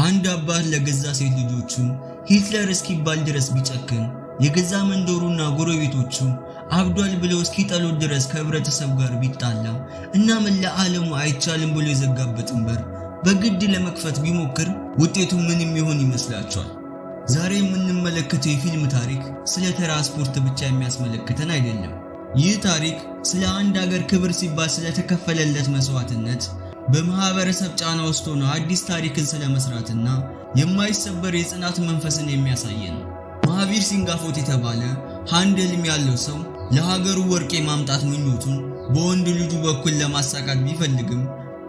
አንድ አባት ለገዛ ሴት ልጆቹ ሂትለር እስኪባል ድረስ ቢጨክን፣ የገዛ መንደሩና ጎረቤቶቹ አብዷል ብለው እስኪጠሉት ድረስ ከህብረተሰብ ጋር ቢጣላ እና መላ ዓለሙ አይቻልም ብሎ የዘጋበትን በር በግድ ለመክፈት ቢሞክር ውጤቱ ምን የሚሆን ይመስላችኋል? ዛሬ የምንመለከተው የፊልም ታሪክ ስለ ተራ ስፖርት ብቻ የሚያስመለክተን አይደለም። ይህ ታሪክ ስለ አንድ አገር ክብር ሲባል ስለተከፈለለት መስዋዕትነት፣ በማህበረሰብ ጫና ውስጥ ሆኖ አዲስ ታሪክን ስለመስራትና የማይሰበር የጽናት መንፈስን የሚያሳይ ነው። ማሃቪር ሲንጋፎት የተባለ አንድ ህልም ያለው ሰው ለሀገሩ ወርቅ የማምጣት ምኞቱን በወንድ ልጁ በኩል ለማሳካት ቢፈልግም፣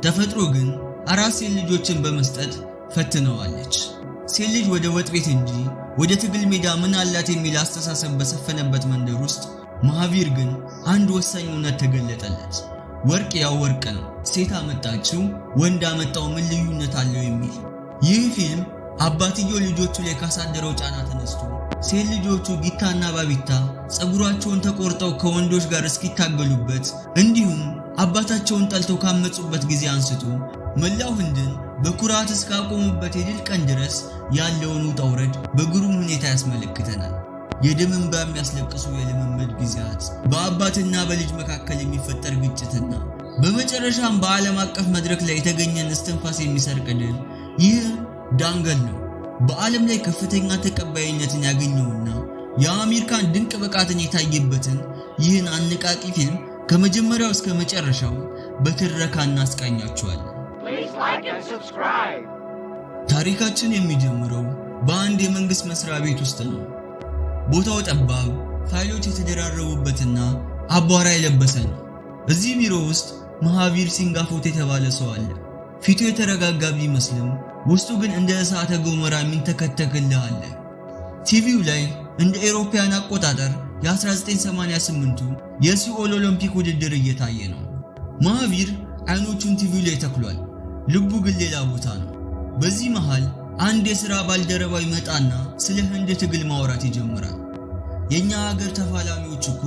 ተፈጥሮ ግን አራት ሴት ልጆችን በመስጠት ፈትነዋለች። ሴት ልጅ ወደ ወጥ ቤት እንጂ ወደ ትግል ሜዳ ምን አላት የሚል አስተሳሰብ በሰፈነበት መንደር ውስጥ ማሃቪር ግን አንድ ወሳኝ እውነት ተገለጠለት። ወርቅ ያው ወርቅ ነው፣ ሴት አመጣችው ወንድ አመጣው ምን ልዩነት አለው የሚል። ይህ ፊልም አባትየው ልጆቹ ላይ ካሳደረው ጫና ተነስቶ ሴት ልጆቹ ጊታና ባቢታ ፀጉራቸውን ተቆርጠው ከወንዶች ጋር እስኪታገሉበት፣ እንዲሁም አባታቸውን ጠልተው ካመጹበት ጊዜ አንስቶ መላው ህንድን በኩራት እስካቆሙበት የድል ቀን ድረስ ያለውን ውጣ ውረድ በግሩም ሁኔታ ያስመለክተናል። የደም እንባ የሚያስለቅሱ የልምምድ ጊዜያት፣ በአባትና በልጅ መካከል የሚፈጠር ግጭትና በመጨረሻም በዓለም አቀፍ መድረክ ላይ የተገኘን እስትንፋስ የሚሰርቅ ድል። ይህ ዳንገል ነው። በዓለም ላይ ከፍተኛ ተቀባይነትን ያገኘውና የአሚር ካን ድንቅ ብቃትን የታየበትን ይህን አነቃቂ ፊልም ከመጀመሪያው እስከ መጨረሻው በትረካ እናስቃኛችኋለን። Please like and subscribe. ታሪካችን የሚጀምረው በአንድ የመንግስት መስሪያ ቤት ውስጥ ነው። ቦታው ጠባብ፣ ፋይሎች የተደራረቡበትና አቧራ የለበሰ ነው። እዚህ ቢሮ ውስጥ መሃቪር ሲንጋፎት የተባለ ሰው አለ። ፊቱ የተረጋጋ ቢመስልም ውስጡ ግን እንደ እሳተ ገሞራ የሚንተከተክ እልህ አለ። ቲቪው ላይ እንደ ኤሮፓያን አቆጣጠር የ1988ቱ የሲኦል ኦሎምፒክ ውድድር እየታየ ነው። መሃቪር አይኖቹን ቲቪው ላይ ተክሏል፣ ልቡ ግን ሌላ ቦታ ነው። በዚህ መሃል አንድ የሥራ ባልደረባው ይመጣና ስለ ህንድ ትግል ማውራት ይጀምራል። የኛ ሀገር ተፋላሚዎች እኮ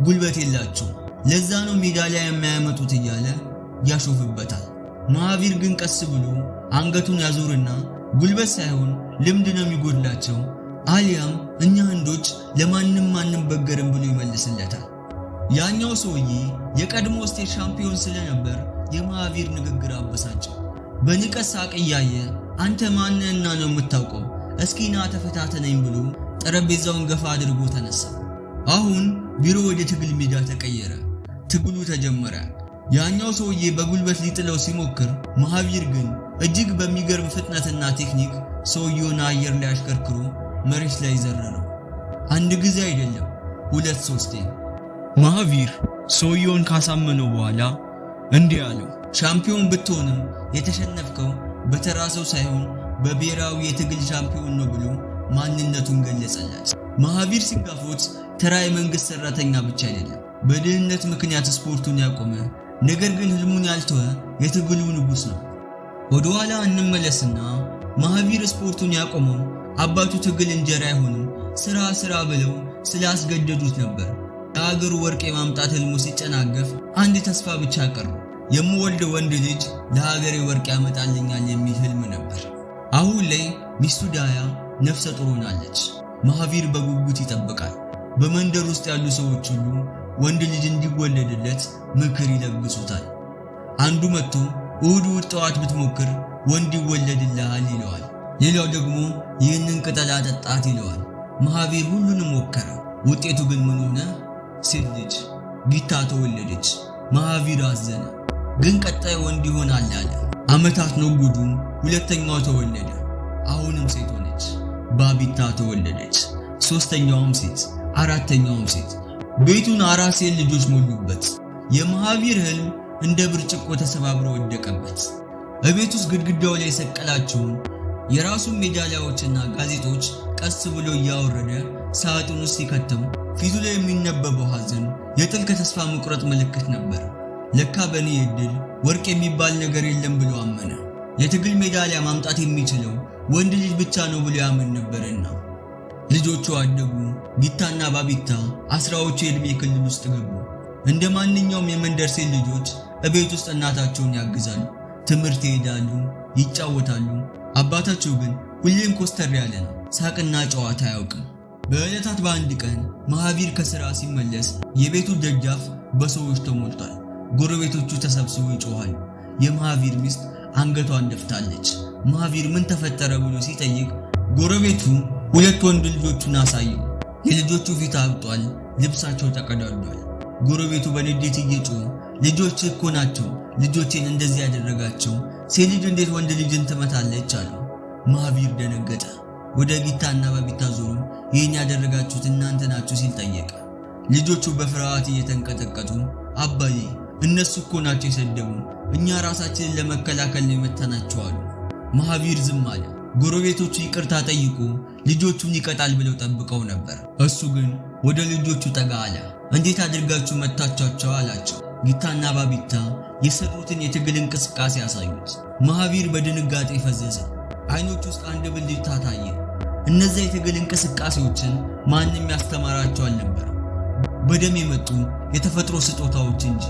ጉልበት የላቸውም፣ ለዛ ነው ሜዳሊያ የማያመጡት እያለ ያሾፍበታል። መሃቪር ግን ቀስ ብሎ አንገቱን ያዞርና ጉልበት ሳይሆን ልምድ ነው የሚጎድላቸው፣ አሊያም እኛ ህንዶች ለማንም አንበገርም ብሎ ይመልስለታል። ያኛው ሰውዬ የቀድሞ state ሻምፒዮን ስለነበር የመሃቪር ንግግር አበሳጨው። በንቀት ሳቅ እያየ አንተ ማንህና ነው የምታውቀው? እስኪ ና ተፈታተነኝ ብሎ ጠረጴዛውን ገፋ አድርጎ ተነሳ። አሁን ቢሮ ወደ ትግል ሜዳ ተቀየረ። ትግሉ ተጀመረ። ያኛው ሰውዬ በጉልበት ሊጥለው ሲሞክር መሃቪር ግን እጅግ በሚገርም ፍጥነትና ቴክኒክ ሰውየውን አየር ላይ አሽከርክሮ መሬት ላይ ዘረረው። አንድ ጊዜ አይደለም፣ ሁለት ሶስቴ። መሃቪር ሰውየውን ካሳመነው በኋላ እንዲህ አለው፣ ሻምፒዮን ብትሆንም የተሸነፍከው በተራ ሰው ሳይሆን በብሔራዊ የትግል ሻምፒዮን ነው ብሎ ማንነቱን ገለጸለት። መሃቪር ሲንጋፎት ተራ የመንግስት ሰራተኛ ብቻ አይደለም። በድህነት ምክንያት ስፖርቱን ያቆመ፣ ነገር ግን ህልሙን ያልተወ የትግሉ ንጉሥ ነው። ወደ ኋላ እንመለስና መሃቪር ስፖርቱን ያቆመው አባቱ ትግል እንጀራ አይሆንም፣ ስራ ስራ ብለው ስላስገደዱት ነበር። ለሀገሩ ወርቅ የማምጣት ህልሙ ሲጨናገፍ አንድ ተስፋ ብቻ ቀረው። የምወልደው ወንድ ልጅ ለሀገሬ ወርቅ ያመጣልኛል የሚል ህልም ነበር። አሁን ላይ ሚስቱ ዳያ ነፍሰ ጡር ሆናለች። መሃቪር በጉጉት ይጠብቃል። በመንደር ውስጥ ያሉ ሰዎች ሁሉ ወንድ ልጅ እንዲወለድለት ምክር ይለግሱታል። አንዱ መጥቶ እሁድ እሁድ ጠዋት ብትሞክር ወንድ ይወለድልሃል ይለዋል። ሌላው ደግሞ ይህንን ቅጠል አጠጣት ይለዋል። መሃቪር ሁሉንም ሞከረ። ውጤቱ ግን ምን ሆነ? ሴት ልጅ ጊታ ተወለደች። መሃቪር አዘነ። ግን ቀጣይ ወንድ ይሆናል አለ። ዓመታት ነጎዱ። ሁለተኛው ተወለደ። አሁንም ሴት ሆነች። ባቢታ ተወለደች። ሶስተኛውም ሴት፣ አራተኛውም ሴት። ቤቱን አራት ሴት ልጆች ሞሉበት። የመሃቪር ህልም እንደ ብርጭቆ ተሰባብሮ ወደቀበት። እቤት ውስጥ ግድግዳው ላይ የሰቀላቸውን የራሱን ሜዳሊያዎችና ጋዜጦች ቀስ ብሎ እያወረደ ሳጥን ውስጥ ሲከተው ፊቱ ላይ የሚነበበው ሐዘን የጥልቅ ተስፋ መቁረጥ ምልክት ነበር። ለካ በእኔ እድል ወርቅ የሚባል ነገር የለም ብሎ አመነ። የትግል ሜዳሊያ ማምጣት የሚችለው ወንድ ልጅ ብቻ ነው ብሎ ያምን ነበርና። ልጆቹ አደጉ። ጊታና ባቢታ 10ዎቹ የዕድሜ ክልል ውስጥ ገቡ። እንደ ማንኛውም የመንደር ሴት ልጆች እቤት ውስጥ እናታቸውን ያግዛሉ። ትምህርት ይሄዳሉ፣ ይጫወታሉ። አባታቸው ግን ሁሌም ኮስተር ያለ ነው። ሳቅና ጨዋታ አያውቅም። በዕለታት በአንድ ቀን መሃቪር ከሥራ ሲመለስ የቤቱ ደጃፍ በሰዎች ተሞልቷል። ጎረቤቶቹ ተሰብስበው ይጮኻሉ። የመሃቪር ሚስት አንገቷን ደፍታለች። መሃቪር ምን ተፈጠረ ብሎ ሲጠይቅ ጎረቤቱ ሁለት ወንድ ልጆቹን አሳየው። የልጆቹ ፊት አብጧል፣ ልብሳቸው ተቀዳዷል። ጎረቤቱ በንዴት እየጮኸ ልጆች እኮ ናቸው ልጆቼን እንደዚህ ያደረጋቸው፣ ሴት ልጅ እንዴት ወንድ ልጅን ትመታለች? አሉ። መሃቪር ደነገጠ። ወደ ጊታና ባቢታ ዞሮ ይህን ያደረጋችሁት እናንተ ናችሁ ሲል ጠየቀ። ልጆቹ በፍርሃት እየተንቀጠቀጡ አባዬ እነሱ እኮ ናቸው የሰደቡን፣ እኛ ራሳችንን ለመከላከል ነው የመታናቸው አሉ። መሃቪር ዝም አለ። ጎረቤቶቹ ይቅርታ ጠይቆ ልጆቹን ይቀጣል ብለው ጠብቀው ነበር። እሱ ግን ወደ ልጆቹ ጠጋ አለ። እንዴት አድርጋችሁ መታቻቸው አላቸው። ጊታና ባቢታ የሰሩትን የትግል እንቅስቃሴ አሳዩት። መሃቪር በድንጋጤ ፈዘዘ። አይኖች ውስጥ አንድ ብልጭታ ታየ። እነዚያ የትግል እንቅስቃሴዎችን ማንም ያስተማራቸው አልነበረም፣ በደም የመጡ የተፈጥሮ ስጦታዎች እንጂ።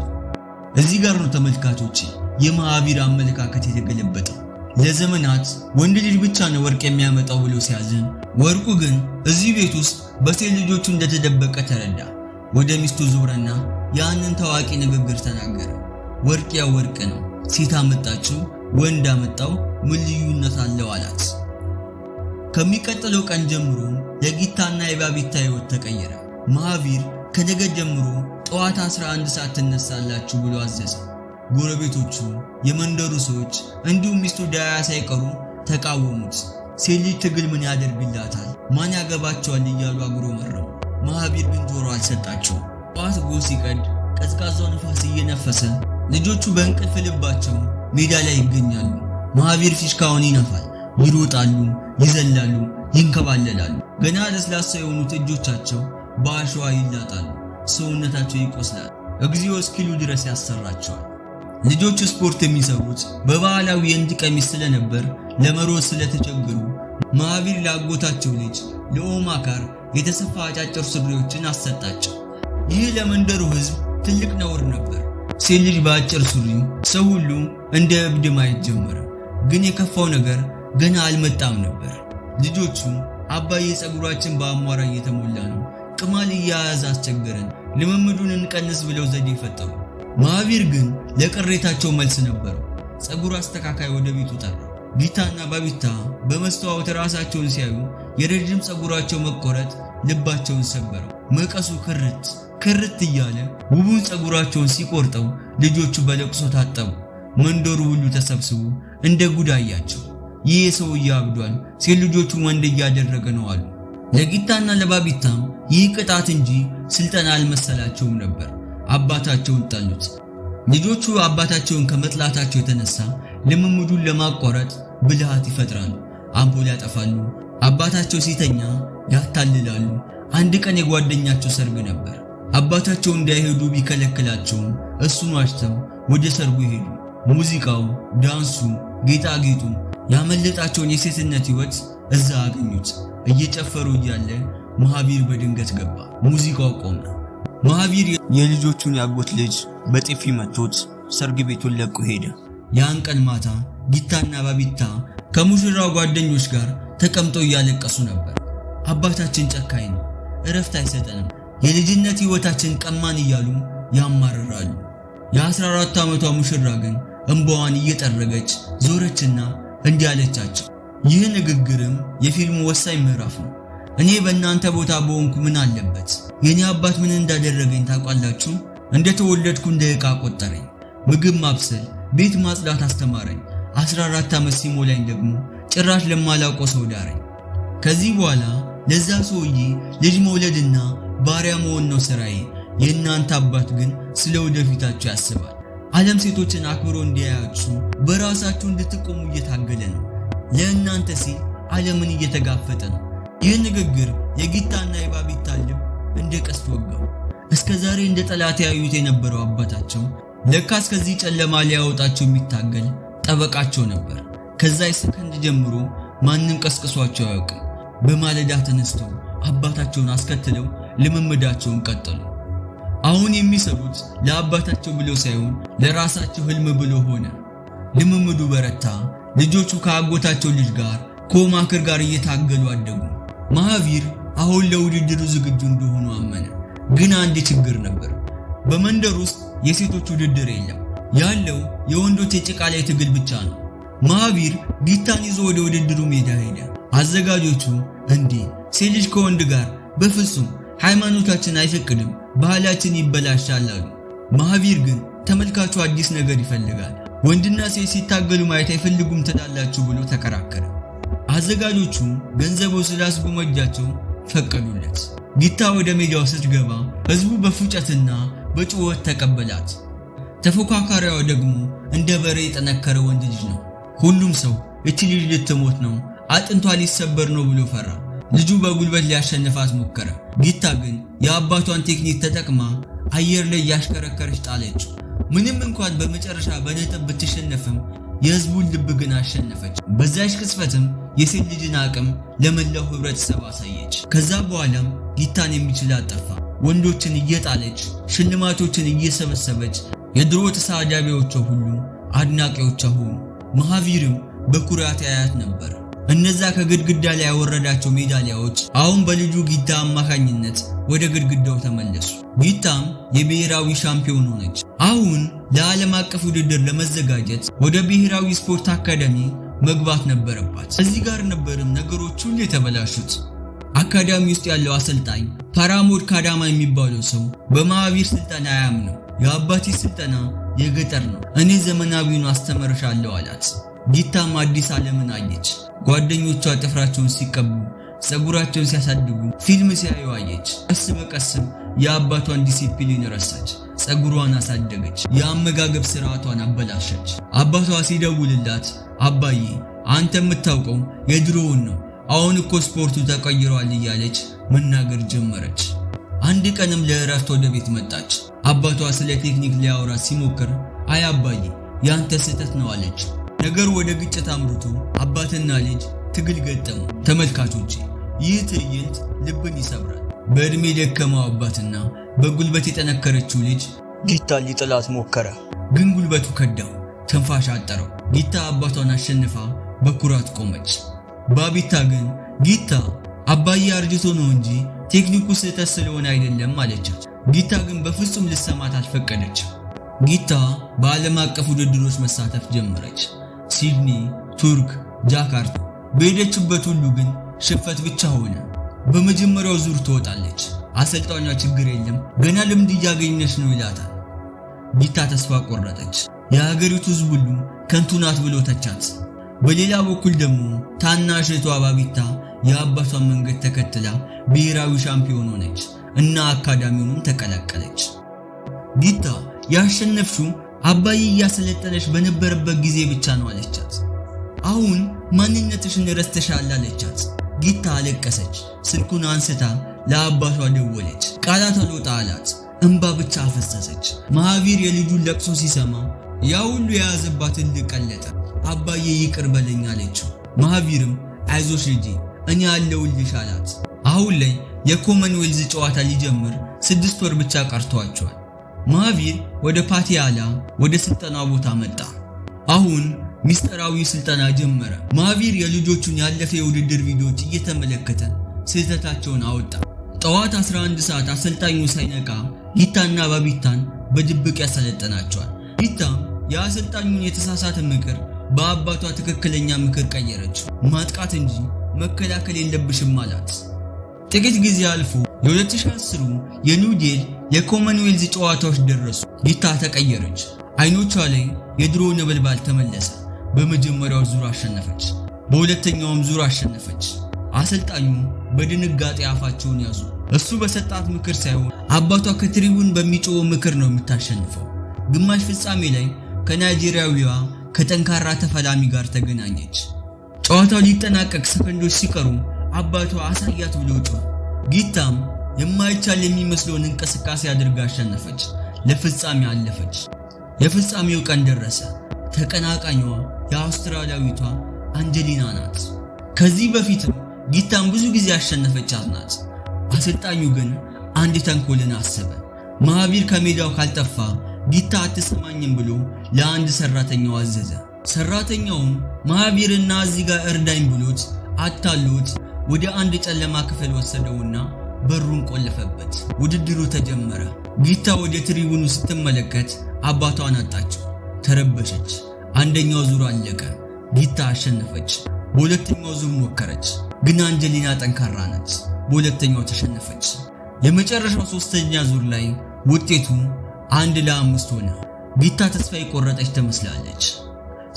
እዚህ ጋር ነው ተመልካቾች የመሃቪር አመለካከት የተገለበጠው። ለዘመናት ወንድ ልጅ ብቻ ነው ወርቅ የሚያመጣው ብሎ ሲያዝን፣ ወርቁ ግን እዚህ ቤት ውስጥ በሴት ልጆቹ እንደተደበቀ ተረዳ። ወደ ሚስቱ ዞረና ያንን ታዋቂ ንግግር ተናገረ። ወርቅ ያው ወርቅ ነው፣ ሴት አመጣችው ወንድ አመጣው ምን ልዩነት አለው አላት። ከሚቀጥለው ቀን ጀምሮ የጊታና የባቢታ ሕይወት ተቀየረ። መሃቪር ከነገ ጀምሮ ጠዋት 11 ሰዓት ትነሳላችሁ ብሎ አዘዘ። ጎረቤቶቹ፣ የመንደሩ ሰዎች እንዲሁም ሚስቱ ዳያ ሳይቀሩ ተቃወሙት። ሴት ልጅ ትግል ምን ያደርግላታል? ማን ያገባቸዋል? እያሉ አጉረመረሙ። መሃቪር ግን ጆሮ አልሰጣቸውም። ጠዋት ጎህ ሲቀድ ቀዝቃዛው ንፋስ እየነፈሰ ልጆቹ በእንቅልፍ ልባቸው ሜዳ ላይ ይገኛሉ። መሃቪር ፊሽካውን ይነፋል። ይሮጣሉ፣ ይዘላሉ፣ ይንከባለላሉ። ገና ለስላሳ የሆኑት እጆቻቸው በአሸዋ ይላጣሉ፣ ሰውነታቸው ይቆስላል። እግዚኦ እስኪሉ ድረስ ያሰራቸዋል። ልጆቹ ስፖርት የሚሰሩት በባህላዊ የህንድ ቀሚስ ስለነበር ለመሮጥ ስለተቸገሩ መሃቪር ለአጎታቸው ልጅ ለኦማካር የተሰፋ አጫጭር ሱሪዎችን አሰጣቸው። ይህ ለመንደሩ ሕዝብ ትልቅ ነውር ነበር። ሴት ልጅ በአጭር ሱሪ ሰው ሁሉ እንደ እብድ ማየት ጀመረ። ግን የከፋው ነገር ገና አልመጣም ነበር። ልጆቹ አባዬ ፀጉራችን በአቧራ እየተሞላ ነው፣ ቅማል እያያዘ አስቸገረን፣ ልምምዱን እንቀንስ ብለው ዘዴ ፈጠሩ። መሃቪር ግን ለቅሬታቸው መልስ ነበረው። ፀጉር አስተካካይ ወደ ቤቱ ጠራ። ጊታና ባቢታ በመስተዋወት ራሳቸውን ሲያዩ የረጅም ፀጉራቸው መቆረጥ ልባቸውን ሰበረው። መቀሱ ክርት ክርት እያለ ውቡን ፀጉራቸውን ሲቆርጠው ልጆቹ በለቅሶ ታጠቡ። መንደሩ ሁሉ ተሰብስቦ እንደ ጉድ አያቸው። ይህ ሰውዬ አብዷል፣ ሴት ልጆቹን ወንድ እያደረገ ነው አሉ። ለጊታና ለባቢታም ይህ ቅጣት እንጂ ስልጠና አልመሰላቸውም ነበር። አባታቸውን ጠሉት። ልጆቹ አባታቸውን ከመጥላታቸው የተነሳ ልምምዱን ለማቋረጥ ብልሃት ይፈጥራሉ። አምፖል ያጠፋሉ። አባታቸው ሲተኛ ያታልላሉ። አንድ ቀን የጓደኛቸው ሰርግ ነበር። አባታቸው እንዳይሄዱ ቢከለክላቸውም እሱን ዋሽተው ወደ ሰርጉ ሄዱ። ሙዚቃው፣ ዳንሱ፣ ጌጣጌጡ ያመለጣቸውን የሴትነት ሕይወት እዛ አገኙት። እየጨፈሩ እያለ መሃቪር በድንገት ገባ። ሙዚቃው ቆመ። መሃቪር የልጆቹን ያጎት ልጅ በጥፊ መቶት ሰርግ ቤቱን ለቆ ሄደ። ያን ቀን ማታ ጊታና ባቢታ ከሙሽራው ጓደኞች ጋር ተቀምጠው እያለቀሱ ነበር። አባታችን ጨካኝ ነው፣ እረፍት አይሰጠንም፣ የልጅነት ሕይወታችን ቀማን እያሉ ያማርራሉ። የ14 ዓመቷ ሙሽራ ግን እንባዋን እየጠረገች ዞረችና እንዲህ አለቻቸው። ይህ ንግግርም የፊልሙ ወሳኝ ምዕራፍ ነው። እኔ በእናንተ ቦታ በሆንኩ ምን አለበት? የኔ አባት ምን እንዳደረገኝ ታውቃላችሁ? እንደተወለድኩ እንደ ዕቃ ቆጠረኝ። ምግብ ማብሰል፣ ቤት ማጽዳት አስተማረኝ። 14 ዓመት ሲሞላኝ ደግሞ ጭራሽ ለማላውቀው ሰው ዳረኝ። ከዚህ በኋላ ለዛ ሰውዬ ልጅ መውለድና ባሪያ መሆን ነው ስራዬ። የእናንተ አባት ግን ስለ ወደፊታችሁ ያስባል። ዓለም ሴቶችን አክብሮ እንዲያያችሁ በራሳችሁ እንድትቆሙ እየታገለ ነው። ለእናንተ ሲል ዓለምን እየተጋፈጠ ነው። ይህ ንግግር የጊታና የባቢታ ልብ እንደ ቀስት ወጋው። እስከ ዛሬ እንደ ጠላት ያዩት የነበረው አባታቸው ለካስ ከዚህ ጨለማ ሊያወጣቸው የሚታገል ጠበቃቸው ነበር። ከዛ ሰከንድ ጀምሮ ማንም ቀስቅሷቸው አያውቅም። በማለዳ ተነስተው አባታቸውን አስከትለው ልምምዳቸውን ቀጠሉ። አሁን የሚሰሩት ለአባታቸው ብሎ ሳይሆን ለራሳቸው ህልም ብሎ ሆነ። ልምምዱ በረታ፣ ልጆቹ ከአጎታቸው ልጅ ጋር ኮማክር ጋር እየታገሉ አደጉ። መሃቪር አሁን ለውድድሩ ዝግጁ እንደሆኑ አመነ። ግን አንድ ችግር ነበር። በመንደር ውስጥ የሴቶች ውድድር የለም። ያለው የወንዶች የጭቃ ላይ ትግል ብቻ ነው። መሃቪር ጊታን ይዞ ወደ ውድድሩ ሜዳ ሄደ። አዘጋጆቹ እንዴ፣ ሴት ልጅ ከወንድ ጋር በፍጹም፣ ሃይማኖታችን አይፈቅድም፣ ባህላችን ይበላሻል አሉ። መሃቪር ግን ተመልካቹ አዲስ ነገር ይፈልጋል፣ ወንድና ሴት ሲታገሉ ማየት አይፈልጉም ትላላችሁ ብሎ ተከራከረ። አዘጋጆቹ ገንዘቡ ስላስጎመጃቸው ፈቀዱለት። ጊታ ወደ ሜዳው ስትገባ ህዝቡ በፉጨትና በጩኸት ተቀበላት። ተፎካካሪዋ ደግሞ እንደ በሬ የጠነከረ ወንድ ልጅ ነው። ሁሉም ሰው እቺ ልጅ ልትሞት ነው፣ አጥንቷ ሊሰበር ነው ብሎ ፈራ። ልጁ በጉልበት ሊያሸንፋት ሞከረ። ጊታ ግን የአባቷን ቴክኒክ ተጠቅማ አየር ላይ እያሽከረከረች ጣለችው። ምንም እንኳን በመጨረሻ በነጥብ ብትሸነፍም የህዝቡን ልብ ግን አሸነፈች። በዛች ቅጽበትም የሴት ልጅን አቅም ለመላው ህብረተሰብ አሳየች። ከዛ በኋላም ጊታን የሚችላት ጠፋ። ወንዶችን እየጣለች፣ ሽልማቶችን እየሰበሰበች፣ የድሮ ተሳዳቢዎቿ ሁሉ አድናቂዎቿ ሆኑ። መሃቪርም በኩራት ያያት ነበር። እነዛ ከግድግዳ ላይ ያወረዳቸው ሜዳሊያዎች አሁን በልጁ ጊታ አማካኝነት ወደ ግድግዳው ተመለሱ። ጊታም የብሔራዊ ሻምፒዮን ሆነች። አሁን ለዓለም አቀፍ ውድድር ለመዘጋጀት ወደ ብሔራዊ ስፖርት አካዳሚ መግባት ነበረባት። እዚህ ጋር ነበርም ነገሮች ሁሉ የተበላሹት። አካዳሚ ውስጥ ያለው አሰልጣኝ ፓራሞድ ካዳማ የሚባለው ሰው በመሃቪር ስልጠና አያምንም። የአባቴ ስልጠና የገጠር ነው፣ እኔ ዘመናዊውን አስተምርሻለሁ አላት። ጊታም አዲስ ዓለምን አየች። ጓደኞቿ ጥፍራቸውን ሲቀቡ፣ ፀጉራቸውን ሲያሳድጉ፣ ፊልም ሲያዩ አየች። ቀስ በቀስም የአባቷን ዲሲፕሊን ረሳች። ፀጉሯን አሳደገች። የአመጋገብ ስርዓቷን አበላሸች። አባቷ ሲደውልላት አባዬ አንተ የምታውቀው የድሮውን ነው፣ አሁን እኮ ስፖርቱ ተቀይሯል እያለች መናገር ጀመረች። አንድ ቀንም ለእረፍት ወደ ቤት መጣች። አባቷ ስለ ቴክኒክ ሊያወራት ሲሞክር አይ አባዬ ያንተ ስህተት ነው አለች። ነገሩ ወደ ግጭት አምርቶ አባትና ልጅ ትግል ገጠሙ። ተመልካቾቼ፣ ይህ ትዕይንት ልብን ይሰብራል። በዕድሜ የደከመው አባትና በጉልበት የጠነከረችው ልጅ። ጊታ ሊጥላት ሞከረ፣ ግን ጉልበቱ ከዳው፣ ትንፋሽ አጠረው። ጊታ አባቷን አሸንፋ በኩራት ቆመች። ባቢታ ግን ጊታ አባዬ አርጅቶ ነው እንጂ ቴክኒኩ ስህተት ስለሆነ አይደለም አለቻት። ጊታ ግን በፍጹም ልትሰማት አልፈቀደችም። ጊታ በዓለም አቀፍ ውድድሮች መሳተፍ ጀመረች። ሲድኒ፣ ቱርክ፣ ጃካርታ። በሄደችበት ሁሉ ግን ሽንፈት ብቻ ሆነ። በመጀመሪያው ዙር ትወጣለች። አሰልጣኟ ችግር የለም፣ ገና ልምድ እያገኘች ነው ይላታል። ጊታ ተስፋ ቆረጠች። የሀገሪቱ ሕዝብ ሁሉ ከንቱ ናት ብሎ ተቻት። በሌላ በኩል ደግሞ ታናሽ እህቷ ባቢታ የአባቷን መንገድ ተከትላ ብሔራዊ ሻምፒዮን ሆነች እና አካዳሚውንም ተቀላቀለች። ጊታ ያሸነፍሽው አባዬ እያሰለጠነሽ በነበረበት ጊዜ ብቻ ነው አለቻት። አሁን ማንነትሽን ረስተሻል አለቻት። ጊታ አለቀሰች። ስልኩን አንስታ ለአባቷ ደወለች። ቃላት አልወጣ አላት። እንባ ብቻ አፈሰሰች። መሃቪር የልጁን ለቅሶ ሲሰማ ያ ሁሉ የያዘባት እልህ ቀለጠ። አባዬ ይቅር በለኝ አለችው። መሃቪርም አይዞሽ ልጄ፣ እኔ አለሁልሽ አላት። አሁን ላይ የኮመንዌልዝ ጨዋታ ሊጀምር 6 ወር ብቻ ቀርቷቸዋል። መሃቪር ወደ ፓቲያላ ወደ ስልጠና ቦታ መጣ። አሁን ሚስጥራዊ ስልጠና ጀመረ። መሃቪር የልጆቹን ያለፈ የውድድር ቪዲዮዎች እየተመለከተ ስህተታቸውን አወጣ። ጠዋት 11 ሰዓት አሰልጣኙ ሳይነቃ ጊታና ባቢታን በድብቅ ያሰለጠናቸዋል። ጊታም የአሰልጣኙን የተሳሳተ ምክር በአባቷ ትክክለኛ ምክር ቀየረችው። ማጥቃት እንጂ መከላከል የለብሽም አላት። ጥቂት ጊዜ አልፎ የ2010 የኒው ዴልሂ የኮመንዌልዝ ጨዋታዎች ደረሱ። ጊታ ተቀየረች። አይኖቿ ላይ የድሮ ነበልባል ተመለሰ። በመጀመሪያው ዙር አሸነፈች። በሁለተኛውም ዙር አሸነፈች። አሰልጣኙ በድንጋጤ አፋቸውን ያዙ። እሱ በሰጣት ምክር ሳይሆን አባቷ ከትሪቡን በሚጮኸው ምክር ነው የምታሸንፈው። ግማሽ ፍጻሜ ላይ ከናይጄሪያዊዋ ከጠንካራ ተፋላሚ ጋር ተገናኘች። ጨዋታው ሊጠናቀቅ ሰከንዶች ሲቀሩ አባቷ አሳያት ብሎ ጮኸ። ጊታም የማይቻል የሚመስለውን እንቅስቃሴ አድርጋ አሸነፈች። ለፍጻሜ አለፈች። የፍጻሜው ቀን ደረሰ። ተቀናቃኟ የአውስትራሊያዊቷ አንጀሊና ናት። ከዚህ በፊትም ጊታን ብዙ ጊዜ ያሸነፈቻት ናት። አሰልጣኙ ግን አንድ ተንኮልን አሰበ። መሃቪር ከሜዳው ካልጠፋ ጊታ አትሰማኝም ብሎ ለአንድ ሰራተኛው አዘዘ። ሰራተኛውም ማሃቪርና እዚህ ጋር እርዳኝ ብሎት አታሎት ወደ አንድ ጨለማ ክፍል ወሰደውና በሩን ቆለፈበት። ውድድሩ ተጀመረ። ጊታ ወደ ትሪቡኑ ስትመለከት አባቷን አጣችው። ተረበሸች። አንደኛው ዙር አለቀ። ጊታ አሸነፈች። በሁለተኛው ዙር ሞከረች፣ ግን አንጀሊና ጠንካራ ናት። በሁለተኛው ተሸነፈች። የመጨረሻው ሶስተኛ ዙር ላይ ውጤቱ 1-5 ሆነ። ጊታ ተስፋ የቆረጠች ትመስላለች።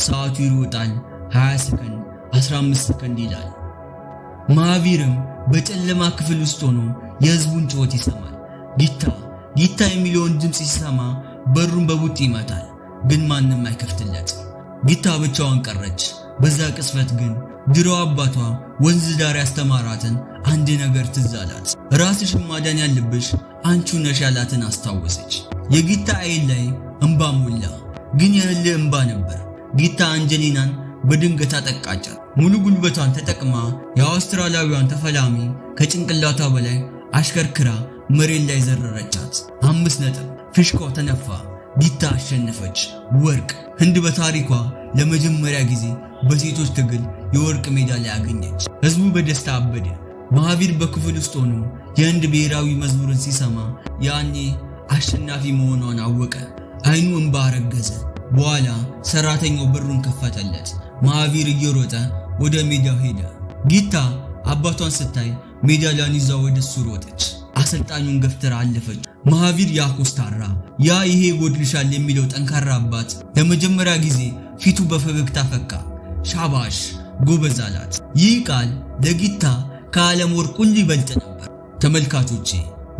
ሰዓቱ ይሮጣል። 20 ሰከንድ፣ 15 ሰከንድ ይላል። ማሃቪርም በጨለማ ክፍል ውስጥ ሆኖ የህዝቡን ጩኸት ይሰማል። ጊታ፣ ጊታ የሚለውን ድምፅ ሲሰማ በሩን በቡጢ ይመታል፣ ግን ማንም አይከፍትለት። ጊታ ብቻዋን ቀረች። በዛ ቅጽበት ግን ድሮ አባቷ ወንዝ ዳር ያስተማራትን አንድ ነገር ትዝ አላት። ራስሽን ማዳን ያለብሽ አንቺው ነሽ ያላትን አስታወሰች። የጊታ አይን ላይ እንባ ሞላ፣ ግን የእልህ እንባ ነበር። ጊታ አንጀሊናን በድንገት አጠቃቻት። ሙሉ ጉልበቷን ተጠቅማ የአውስትራሊያዊዋን ተፈላሚ ከጭንቅላቷ በላይ አሽከርክራ መሬት ላይ ዘረረቻት። 5 ነጥብ። ፊሽካው ተነፋ። ጊታ አሸነፈች። ወርቅ። ህንድ በታሪኳ ለመጀመሪያ ጊዜ በሴቶች ትግል የወርቅ ሜዳሊያ አገኘች። ህዝቡ በደስታ አበደ። መሃቪር በክፍል ውስጥ ሆኖ የህንድ ብሔራዊ መዝሙርን ሲሰማ ያኔ አሸናፊ መሆኗን አወቀ። አይኑ እንባ አረገዘ። በኋላ ሰራተኛው በሩን ከፈተለት። መሃቪር እየሮጠ ወደ ሜዳው ሄደ። ጊታ አባቷን ስታይ ሜዳሊያን ይዛ ወደ እሱ ሮጠች። አሰልጣኙን ገፍትራ አለፈች። መሃቪር ያ ኮስታራ፣ ያ ይሄ ይጎድልሻል የሚለው ጠንካራ አባት ለመጀመሪያ ጊዜ ፊቱ በፈገግታ ፈካ። ሻባሽ ጎበዝ አላት። ይህ ቃል ለጊታ ከዓለም ወርቅ ሁሉ ይበልጥ ነበር። ተመልካቾቼ፣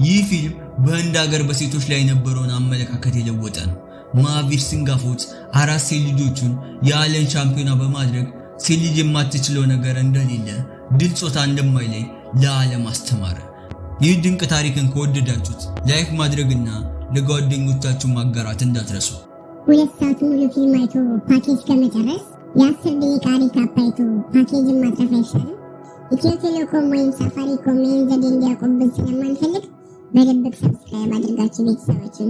ይህ ፊልም በህንድ ሀገር በሴቶች ላይ የነበረውን አመለካከት የለወጠ ነው። ማሃቪር ሲንጋፎት አራት ሴት ልጆቹን የዓለም ሻምፒዮና በማድረግ ሴት ልጅ የማትችለው ነገር እንደሌለ፣ ድል ጾታ እንደማይለይ ለዓለም አስተማረ። ይህ ድንቅ ታሪክን ከወደዳችሁት like ማድረግና ለጓደኞቻችሁ ማጋራት እንዳትረሱ። 2 ሰዓት ሙሉ ፊልም አይቶ ፓኬጅ ከመጨረስ የ10 ደቂቃ recap አይቶ ፓኬጅን ማትረፍ አይሻልም? ኢትዮ ቴሌኮም ወይም ሳፋሪኮም ይህን ዘዴ እንዲያውቁብን ስለማንፈልግ በድብቅ subscribe አድርጋችሁ ቤተሰባችን።